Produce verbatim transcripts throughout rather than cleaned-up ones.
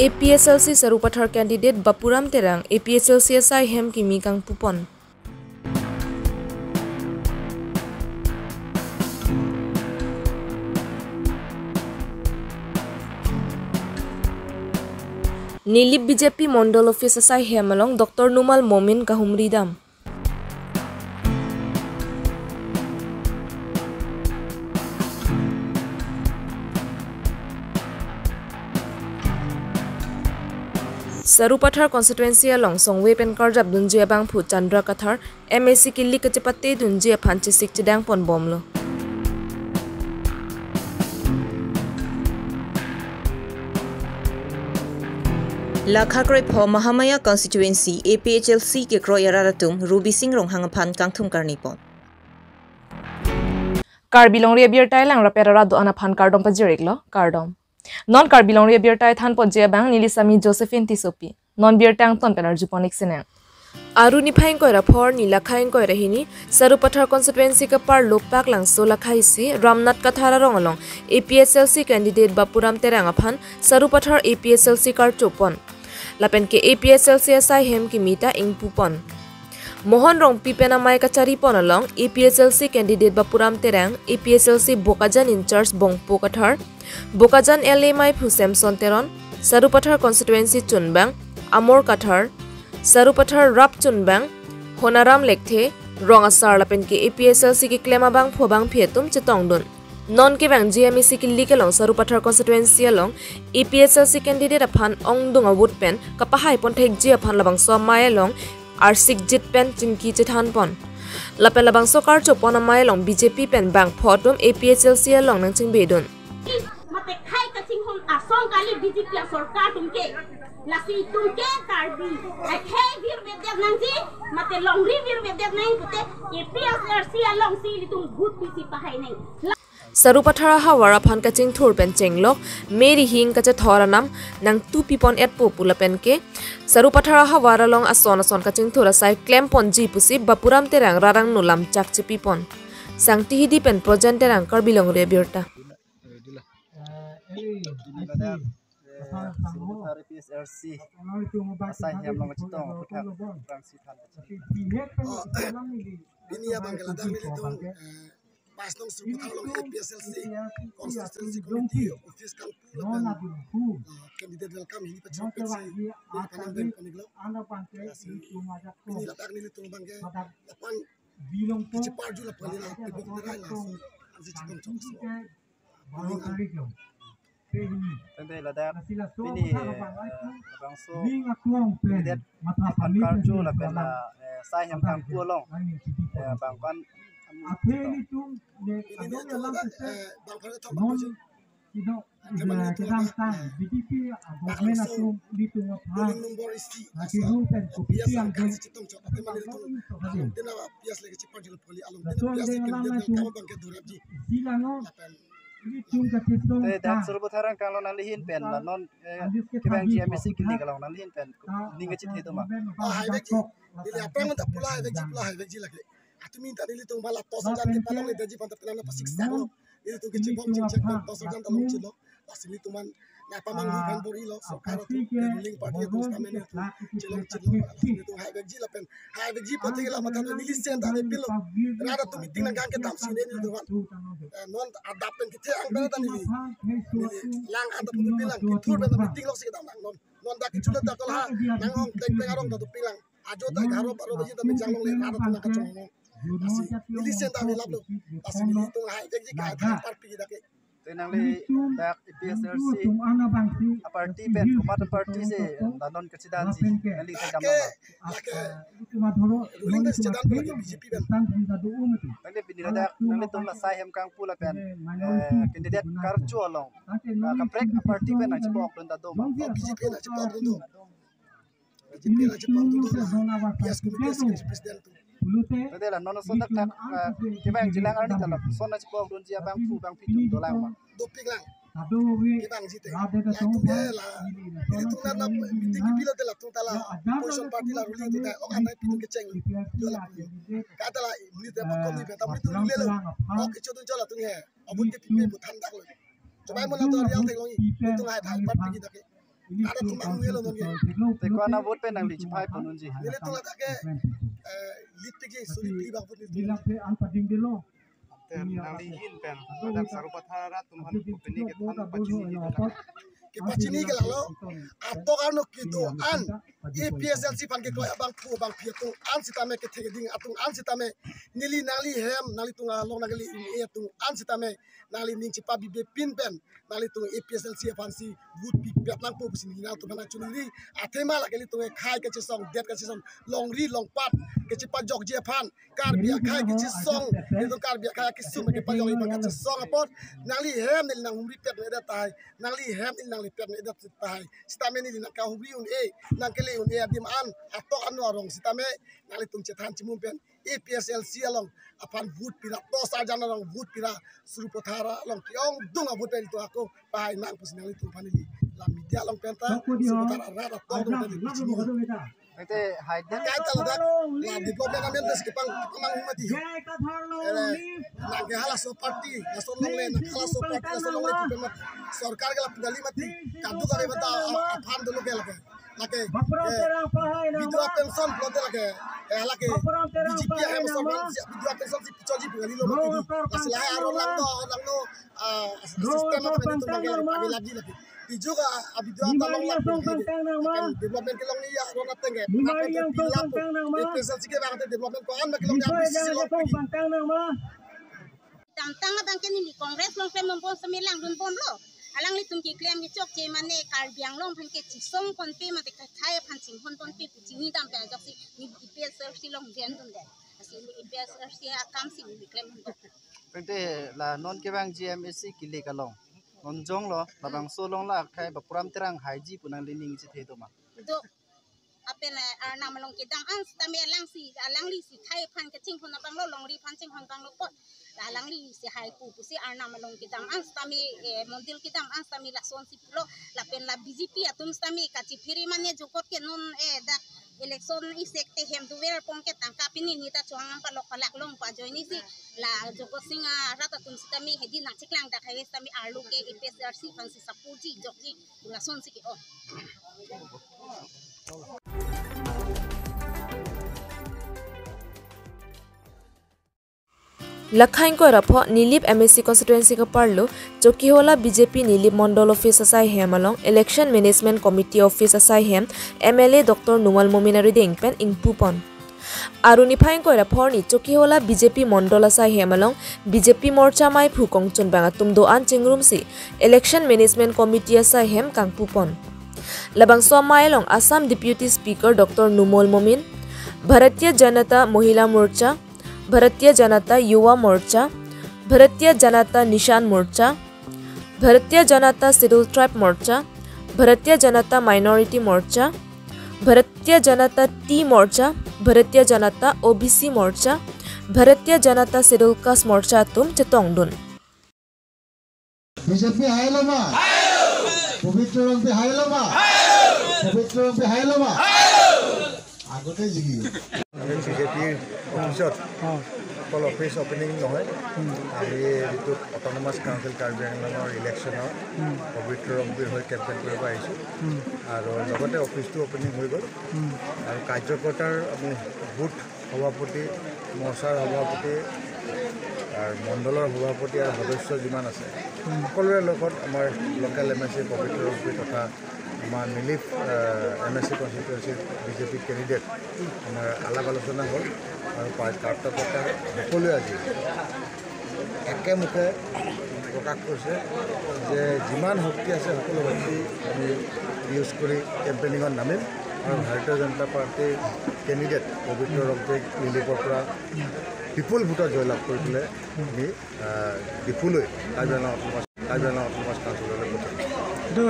A P H L C Sarupathar candidate Bapuram Terang A P H L C asai hem kimi kangpupon. Nilip B J P Mondol Office asai hem along Doctor Numal Momin kahumri dam. Sarupathar constituency along songve pen karjap dunji abangphu Chandra Kathar M A C kilik kachepate dunji aphan chesik chedang pon bomlo. Lakha krepho Mahamaya constituency A P H L C kekroi arat atum Ruby Singh Ronghang aphan kangthum karni pon. Karbi Longri Abirta elang rapet arat do-an aphan kardom pajir-iklo, kardom. Non Karbi Longri Abirta than ponji abang neli sami Josephine Tissopi. Non birta angton pen arju pon-ik sinang. Aru niphai ingkoi ra phor ni lakha ingkoi ra hini, Sarupathar constituency kapar Lopak Langso lakha isi Ramnath Kathar arong along A P H L C candidate Bapuram Terang aphan Sarupathar A P H L C karcho pon. Lapen ke A P H L C asai hem kimi ta ingpu pon. Mohon Rongpi pen amei kachari pon along A P H L C candidate Bapuram Terang, A P H L C Bokajan in-charge Bongpo Kathar, Bokajan L A meiphu Samson Teron, Sarupathar constituency chunbang Amor Kathar, Sarupathar rap chunbang Honaram Lekthe, rong asar lapen ke A P H L C keklem abangphu abangphi atum chetongdun. Non kevangji M A C kilik along Sarupathar constituency along A P H L C candidate aphan ongdung a-vote pen kapahai pon thekji aphan labangso amei along arsik jit pen chingki chethan pon. Lapen labangso karcho pon amei along B J P pen bangpho atum A P H L C along nangchingbedun. Mate khai kachinghon asong kali B J P asorkar atum ke. Lasi itum ke Karbi akhei virvedet nangji, mate longri virvedet nang pute A P H L C alongsi ilitum vote pisi pahai nang. Sarupathar ahavar aphan kachingthur pen chenglok, meri hing kachethor anam nangtupi pon-etpo pu lapen ke Sarupathar ahavar along ason ason kachingthur asai klem ponji pusi Bapuram Terang rarang nulam chak chepi pon. Sangti Hidi pen Projen Terang, Karbi Longri Abirta. Ini ladak, eh, Sarupathar A P H L C asai hem along chetong aphuthak aphrangsi than. Oh, ini abang ke ladak nelitum, eh, pas nong Sarupathar along A P H L C constituency committee office kangpu lapen, eh, candidate welcome hini pachok pensi neli panang pen paniklo. Lasi ini ladak nelitum abang ke lapan kachepar arju lapen neli tebok terai laso ansi chetong chok. Tangte ladak pini, eh, labangso candidate aphan karcho lapen, eh, asai hem kangpu along, eh, bang pen ini nelitum ladak, eh, bang pen kethom bang puji. Kemang nelitum ladak, eh, bang labangso polling number isi laso A P H L C ansi chetong chok. Kemang nelitum along tin a-A P H L C kachepar arju lapen along tin a-A P H L C candidate welcome abang ke dorapji. Lapen Te dak Sarupathar angkang along nangli ahin pen la non, eh, kevangji M A C kilik along nangli ahin pen ning kachethe do ma? Ah, haivekji. Neli aphrang ta pu la haivekji, pu la haivekji lake. Atumi ta nelitum bala tos jan kepalongledetji aphan ta penang na pasik saklo. Nelitum kachibom chingchek pen tos jan ta longchelo. Lasi nelitum an na pamanghu pen bor-ilo, sorkar atum, ruling party atum sitame nelitum chelong chelo. Lasi nelitum haivekji lapen haivekji apot ke la matha neli senda le pilo. Rat atum meeting nangkang kedamsi nelitum an. Eh, non adap pen kethe ang pen ta neli. Neli lang an ta pu pilang kethur pen ta meeting loksi kedam lang non. Non dak kechulat dak kola nang hong tek tek arong ta tu pilang. Ajo ta garo baro baji ta mejang longle rat atum nangkachong long. Lasi neli senda le laplo. Lasi nelitum haivekji kai thang parpi dak ke. Te nangli dak A P H L C a-party pen komat a-party si la non kachedanji nangli thekdam lake, lama? Lake ruling pen chedan lake B J P pen. Nangli pini ladak nanglitum la asai hem kangpu lapen, eh, candidate karcho along, ah, kaprek a-party pen nangchepokdun ta do ma? Oh, B J P nangchepokdun do. B J P nangchepokdun do la P S committee secretary president atum. Tangte la non ason dak, eh, kevangji lang arni ta lason nangchepokdunji abangphu bangphi atum dolang ma? Dopik lang. Kevangji te. Latum te la. Nelitum la meeting pilo te latum ta la opposition party la ruling atum ta ok anai pitum kecheng jo lapu. Kata la nelitum pakom ni pen ta nelitum lelo. Ok kechodun jo latum he. Abun ke pipe pu thandak lo. Chobai mo la to real theklongji. Nelitum hai thai party kita ke. Ada tumbang melo nonke. Te ko-an a-vote pen nangli chephai pon unji? Nelitum adak ke, eh, lit ke suri pli bang pun nelitum. Te nangli ahin pen, ladak Sarupathar arat atum aphan kopine kethan pachiniji? Kepachini ke lalo, atok arno kedo-an, APHLC aphan kekroi abangphu abangphi atum-an sitame, kethek ding atum-an sitame, neli nangli hem, nanglitum along nangli un-e atum-an sitame, nangli ning chepabibe pin pen, nanglitum APHLC aphansi vote pipet nangpo pusi neli nangtum aphan nangchoningri. Athema lake ilitum akhei kachesong, det kachesong, longri longpat kachepajokji aphan, Karbi akhei kachesong, ilitum Karbi akhei akesung kachepajokji aphan kachesong apot, nangli hem neli nanghumri pet me det tahai, nangli hem neli nangli pet me det tahai. Sitame neli nangkahumri un-e, nangkele un-e adim an, atok arno arong sitame, nanglitum chethan chimum pen, APHLC along aphan vote pira, Tosa Jan along vote pira, Sarupathar along ke-ongdung a-vote pen ilitum ako pahai nang pusi nanglitum aphan neli la media along penta, Sarupathar arat atum pen neli pachini. Ante hai den. Kaita ladak, la development amen tes kepang, kepang mati. Ele, nangke halaso party, laso longle, nangke halaso party, laso longle pen mati. Sorkar ke lapu kali mati. Kadokave bata aphan dolo ke lake. Lake, eh, bidhwa pension pulote lake, eh, lake, BJP ahem sorkar si bidhwa pension si pichoji pu kalilo mati di. Lasi lahai aron langno, langno, ah, system apa itu mangke lagi, lagi, lagi. Di juga, ah, bidhwa ta long lang pun hai. Akan development kelong ni ya, aron ateng ke. Apa ke bilang pun. Eh, pension si ke bang development ko-an ba kelong ni habis si long pun. Damtang abang ke neli Congress along klem bom semi langdun bomlo. Alanglitum keklem kechokche mane Karbi Anglong aphan kechesong ponpe mate kathai aphan chinghon ponpe pu chinidampe ajoksi neli APHLC along jendunde. Lasi neli APHLC akam si neli klem bom. Ante la non kevangji MAC kilik along, non jonglo, labangso along la akhei Bapuram Terang haiji pu nangli ning chethe do ma? Do. Lapen, eh, arnam along kedam an sitame alangsi, alangli si thai aphan kachinghon abanglo, longri aphan chinghon abanglo apot. La alangli si haipu pusi arnam along kedam an sitame, eh, mondol kedam an sitame lasonsi pulo. Lapen la BJP atum sitame kachiphiri mane jokot ke non, eh, dak election isek te hem duver pon ke tangka pini ni ta chowang an palok palak long pu ajoine si la jokot sing arat atum sitame hedi nangcheklang dak hai sitame arlo ke APHLC aphansi support ji jokji pu lasonsi ke-o. Lakhain koi rapho Nilip MAC constituency kaparlo Chokihola BJP Nilip Mondol office asai hem along Election Management Committee office asai hem MLA Doctor Numal Momin arideng pen ingpupon. Arni niphai ingkoi ra phongo arni Chokihola BJP Mondol asai hem along BJP Morcha maiphu kongchunbang atum do-an chingrumsi Election Management Committee asai hem kangpupon. Labangso amei along Assam Deputy Speaker Doctor Numal Momin, Bharatiya Janata Mahila Morcha, Bharatiya Janata Yuva Morcha, Bharatiya Janata Nishan Morcha, Bharatiya Janata Scheduled Tribe Morcha, Bharatiya Janata Minority Morcha, Bharatiya Janata T Morcha, Bharatiya Janata OBC Morcha, Bharatiya Janata Scheduled Caste Morcha atum chetongdun. BJP hailo ma? Pabitra Rongpi hailo ma? Pabitra Rongpi hailo ma? আগতে জিকি গ'ল। আমি বিজেপিৰ অফিচত অকল office opening নহয়, আমি যিটো autonomous council Karbi আংলঙৰ ইলেকশ্যনৰ পবিত্ৰ ৰংপিৰ হৈ কেম্পেইন কৰিব আহিছোঁ আৰু লগতে অফিচটো অপেনিং হৈ গ'ল আৰু কাৰ্যকৰ্তাৰ আমি বুথ সভাপতি, মৰ্চাৰ সভাপতি আৰু মণ্ডলৰ সভাপতি আৰু সদস্য যিমান আছে, সকলোৰে লগত আমাৰ লোকেল এম এ চি পবিত্ৰ ৰংপি তথা আমাৰ নিলিপ, আহ, এম এ চি কনষ্টিটুৱেঞ্চিৰ বিজেপি কেণ্ডিডেট আমাৰ আলাপ আলোচনা হ'ল আৰু পাৰ-, কাৰ্যকৰ্তা সকলোৱে আজি একে মুখে প্ৰকাশ কৰিছে যে যিমান শক্তি আছে সকলো শক্তি আমি ইউজ কৰি কেম্পেইনিঙত নামিম আৰু ভাৰতীয় জনতা পাৰ্টীৰ কেণ্ডিডেট পবিত্ৰ ৰংপিক নিলিপৰ পৰা বিপুল ভোটত জয়লাভ কৰি পেলাই আমি, আহ, ডিফুলৈ কাৰ্বি আংলং অট'নমাছ, কাৰ্বি আংলং অট'নমাছ কাউন্সিললৈ পঠিয়াম। এইটো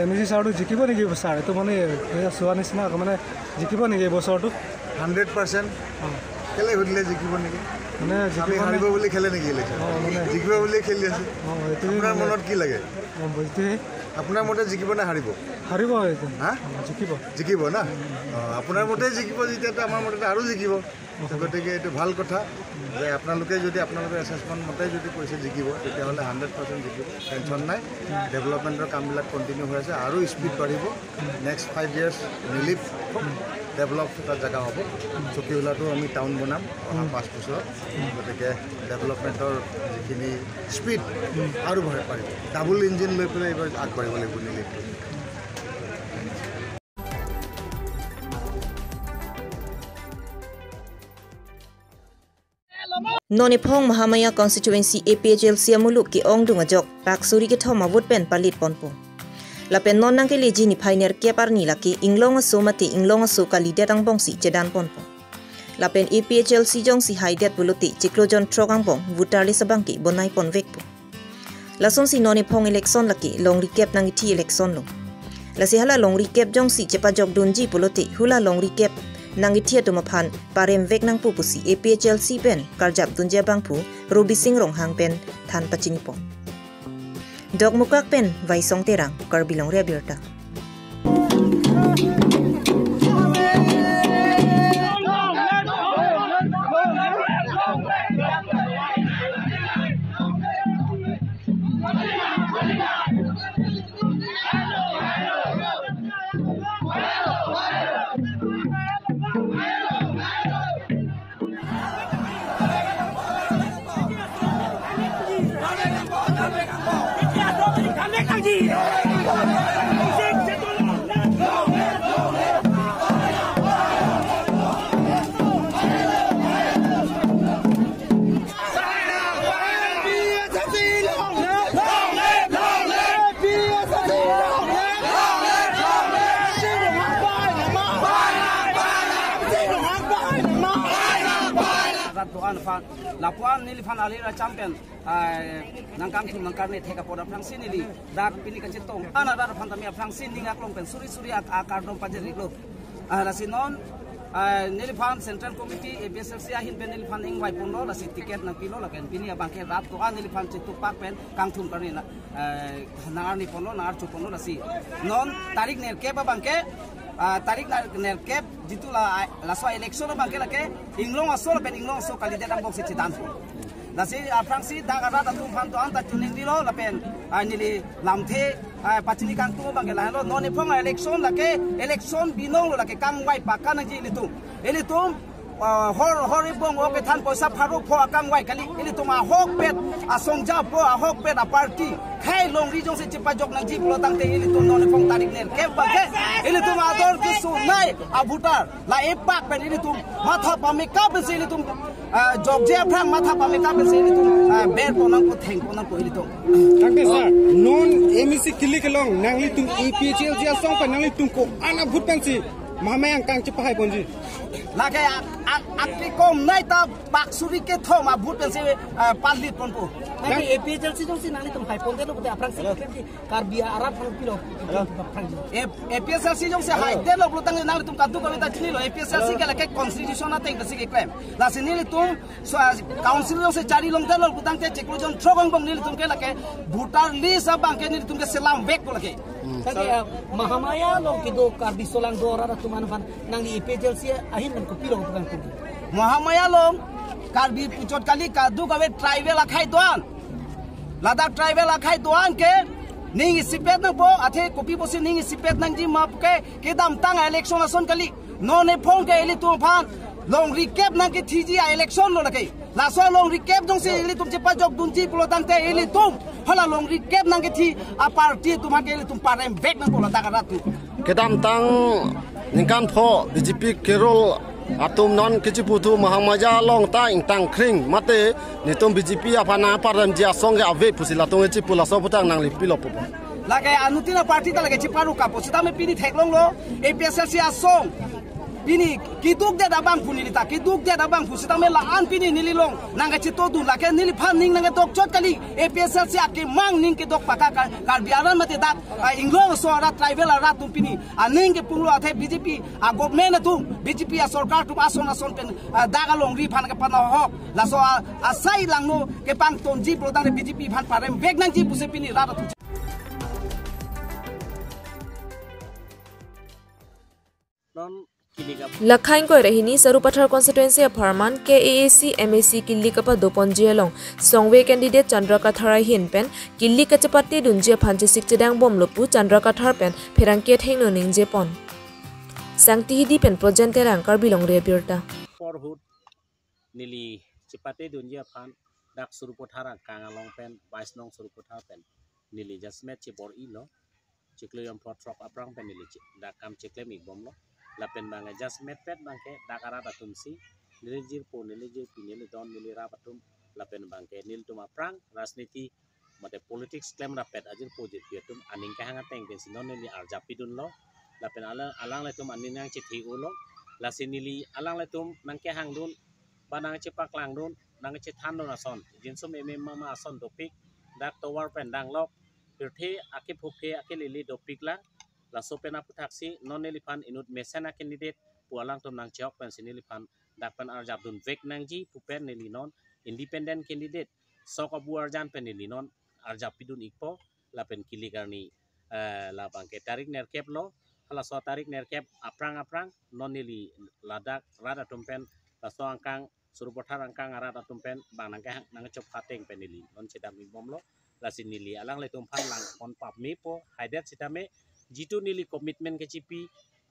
এম জি ছাৰটো জিকিব নেকি ছাৰ? এইটো মানে এই চোৱা নিচিনা আকৌ মানে জিকিব নেকি এই বছৰটো? Hundred percent. কেলে সুধিলে জিকিব নেকি? মানে আমি জিকিব নে? হাৰিব বুলি খেলে নেকি ইলেকশ্যন? অ, মানে জিকিব বুলিয়ে খেলি আছে। অ, এইটোৱে আপোনাৰ মানে মনত কি লাগে? অ, এইটোৱে। আপোনাৰ মতে জিকিব নে হাৰিব? হাৰিব এইটো। হা? অ, জিকিব। জিকিব না? অ, আপোনাৰ মতে জিকিব যেতিয়াতো আমাৰ মতে আৰু জিকিব। তো গতিকে এইটো ভাল কথা যে আপোনালোকে যদি আপোনালোকৰ এছেচমেণ্ট মতে যদি কৈছে জিকিব, তেতিয়াহ'লে হাণ্ড্ৰেড পাৰ্চেণ্ট জিকিব, টেনশ্যন নাই। ডেভেলপমেণ্টৰ কামবিলাক কণ্টিনিউ হৈ আছে, আৰু স্পীড বাঢ়িব। নেক্সট ফাইভ ইয়াৰ্ছ নিলিপ ডেভেলপ এটা জেগা হ'ব। চকীহোলাটো আমি টাউন বনাম অহা পাঁচ বছৰত। গতিকে ডেভেলপমেণ্টৰ যিখিনি স্পীড আৰু বঢ়াই পাৰিব, ডাবল ইঞ্জিন লৈ পেলাই এইবাৰ আগবাঢ়িব লাগিব নিলিপটো। Non ephong Mahamaya constituency A P H L C amuluk ke-ongdung ajok pak suri kethom avote pen palit ponpo. Lapen non nangkeleji niphai nerkep arni lake inglong aso mate inglong aso kalidet angbongsi chedan ponpo. Lapen A P H L C jongsi haidet pulote chiklo jon throk angbong voter list abangke bonai ponvekpo. Lasonsi non ephong election lake longri kep nangkethi election lo. Lasi hala longri kep jongsi chepajok dunji pulote hula longri kep nangkethi atum aphan paremvek nangpo pusi A P H L C pen karjap dunji abangphu Robi Sing Ronghang pen than pachinipo. Dokmoka pen Vaisong Terang, Karbi Longri Abirta. Rat do-an aphan, lapu-an neliphan alir acham pen, ah, nangkangthum nangkarne thek apot aphrangsi neli dak pini kachetong an arat aphan tame aphrangsi ning aklong pen suri suri ak-, akardom pajir-iklo. Ah, lasi non, ah, neliphan Central Committee A P H L C ahin pen neliphan ingvai ponlo, lasi ticket nangpilo, lapen pini abangke rat do-an neliphan chetupak pen kangthum karne na, eh, nangarni ponlo, nangarcho ponlo, lasi non tarik nerkep abangke, ah, tarik ner-, nerkep jitu la, ah, laso election abangke lake inglong aso lapen inglong aso kalidet angbongsi chedan. Lasi aphrangsi dak arat atum aphan do-an ta choningri lo lapen, ah, neli lamthe, ah, pachini kangtung abangke lahenlo, non ephong election lake election binong lo, lake kangvai paka nangji ilitum. Ilitum, ah, hor, hor ibong ok kethan poisa pharo pho akangvai kali, ilitum ahokpet asongja po, ahokpet aparty khei longri jongsi chepajok nangji pulo tangte ilitum non ephong tarik nerkep abangke ilitum ador kesung nai avoter la epak pen ilitum matha pameka pensi ilitum, ah, jokje aphrang matha pameka pensi ilitum, ah, ber ponangpo, theng ponangpo ilitum. Tangte sir, non M E C kilik along nanglitum A P H L C asong pen nanglitum ko-an avote pensi Mahamaya angkang chepahai ponji? Lake ak-, ak-, akli kom nai ta pak suri kethom avote pensi, ah, palit ponpo. Nang A P H L C jongsi nanglitum hai ponte lo pute aphrangsi Karbi arat aphan pilo. Hello. Aphrangsi. A-, A P H L C jongsi hai detlo pulo tangte nanglitum kadokave ta chinilo. A P H L C ke lake constitution ateng pensi keklem. Lasi nelitum so, ah, council jongsi chari longdetlo pulo tangte chiklo jon throk angbong nelitum ke lake voter list abangke nelitum ke selamvekpo lake. Tangte, ah, Mahamaya along kedo Karbi solangdo arat atum aphan nangli A P H L C ahin pen kopilo pulo tangte? Mahamaya along Karbi puchot kali, kadokave tribal akhei do-an. Ladak tribal akhei do-an ke ning isipet nangpo, athe kopi pusi ning isipet nangji ma ke kedamtang election ason kali. Non ephong ke ilitum aphan longri kep nangkethiji a-election lo lake. Laso longri kep jongsi ilitum chepajok dunji pulo tangte ilitum hala longri kep nangkethi aparty atum aphan ke ilitum paremvek nangpo ladak arat atum. Kedamtang ningkan pho B J P kerol atum non kechipu thu Mahamaya along ta ingtang kring mate netum B J P aphan nangparemji asong ke ave pusi latum kechipu, laso aphuthak nangli pilo pupo? Lake anuttin aparty ta lake cheparu kapo sitame pini theklonglo A P H L C asong. Pini keduk det abangphu neli ta, keduk det abangphu sitame la-an pini neli along nangkachetongdun, lake neliphan ning nangkedok chot kali. A P H L C akemang ning kedok paka Kar-, Karbi arat mate dak, ah, inglong aso arat, tribal arat atum pini aning kepunglo, athe B J P a-government atum, B J P asorkar atum ason ason pen, ah, dak alongri aphan kepanohok. Laso a-, asai langno kepangthunji pulo tangte B J P aphan paremvek nangji pusi pini rat atum. Non Lakha ingkoi ra hini Sarupathar constituency apharman K A A C M A C kilik kapadoponji along Songve candidate Chandra Kathar ahin pen kilik kachepatedunji aphan chesik chedangbomlo pu Chandra Kathar pen pherangke athengno ningjepon. Sangti Hidi pen Projen Terang, Karbi Longri Abirta. Porhut neli chepatedunji aphan dak Sarupathar angkang along pen, bais nong Sarupathar pen neli jasemet chebor-ilo, chiklo jom pho throk aphrang pen neli che-, dak kam cheklem-ikbomlo. Lapen abangke jasemetpet abangke dak arat atum si, neli jirpo, neli jirpi, neli don, neli rap atum, lapen abangke nelitum aphrang rajniti mate politics klem rapet ajirpo jirpi atum aning kehang ateng pensi non neli arjap pidunlo. Lapen alang, alanglitum aning nangchethi-olo. Lasi neli alanglitum nangkehangdun, ba nangchepaklangdun, nangchethandun ason, jinso meme mama ason dopik, dak tovar pen danglok, pirthe akephuphe akelele dopik lang. Laso pen aputhaksi non neliphan inut mesen a-candidate pu alangtum nangchehok pensi neliphan dak pen arjapdunvek nangji pu pen neli non independent candidate sok abu arjan pen neli non arjap pidun-ikpo. Lapen kilik arni, eh, labangke tarik nerkep lo, halaso tarik nerkep aphrang aphrang non neli ladak rat atum pen, laso angkang Sarupathar angkang arat atum pen bang nangkehang nangchop ateng pen neli non chedam-ikbomlo. Lasi neli alanglitum aphan langpon pame-po, haidet sitame jitu neli commitment kechipi,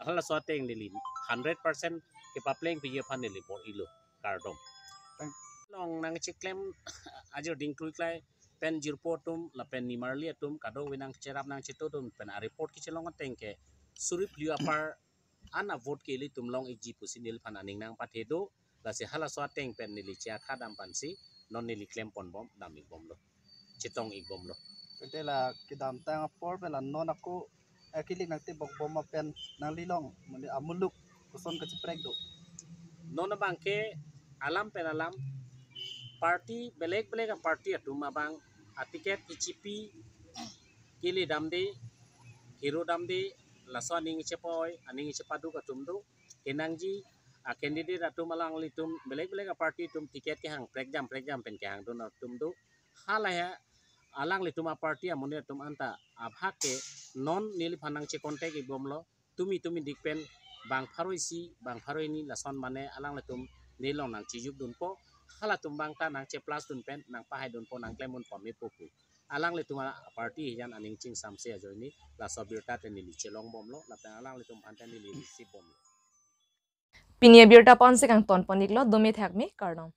halaso ateng neli hundred percent kepaplengpiji aphan neli bor-ilo, kardom. Thank- Long nangcheklem ajir dingkluiklai pen jirpo atum lapen nimarli atum kadokave nangcherap nangchetodun pen a-report kechelong ateng ke suri phli apar an a-vote ke ilitum long-ikji pusi neliphan aning nangpathedo. Lasi halaso ateng pen neli che-akha dam aphansi non neli klemponbom, dam-ikbomlo, chetong-ikbomlo. Tangte la kedamtang apor pen la non ako, eh, kilik nangtebokbom apen nanglilong mane amuluk koson kacheprek do? Non abangke alam pen alam, party belek belek a-party atum abang a-ticket kechipi, kele damde, kero damde, laso aning chepoi, aning chepaduk atum do. Kenangji a-candidate atum alanglitum belek belek a-party atum ticket kehang prekjam prekjam pen kehangdun atum do. Halahei alanglitum a-party amonit atum anta abhag ke non neliphan nangche-contact-ikbomlo. Tumi tumi dik pen bang pharo isi, bang pharo hini lason mane alanglitum nelong nangchejukdunpo. Halatum abang ta nangcheplasdun pen nangpahaidunpo, nangklemdunpo mepo pu alanglitum a-party hijan aning chingsamse ajoine laso abirta te neli chelongbomlo, lapen alanglitum aphan te neli receive-bomlo. Pini abirta ponsi kangtonpon-iklo, dome thakme, kardom.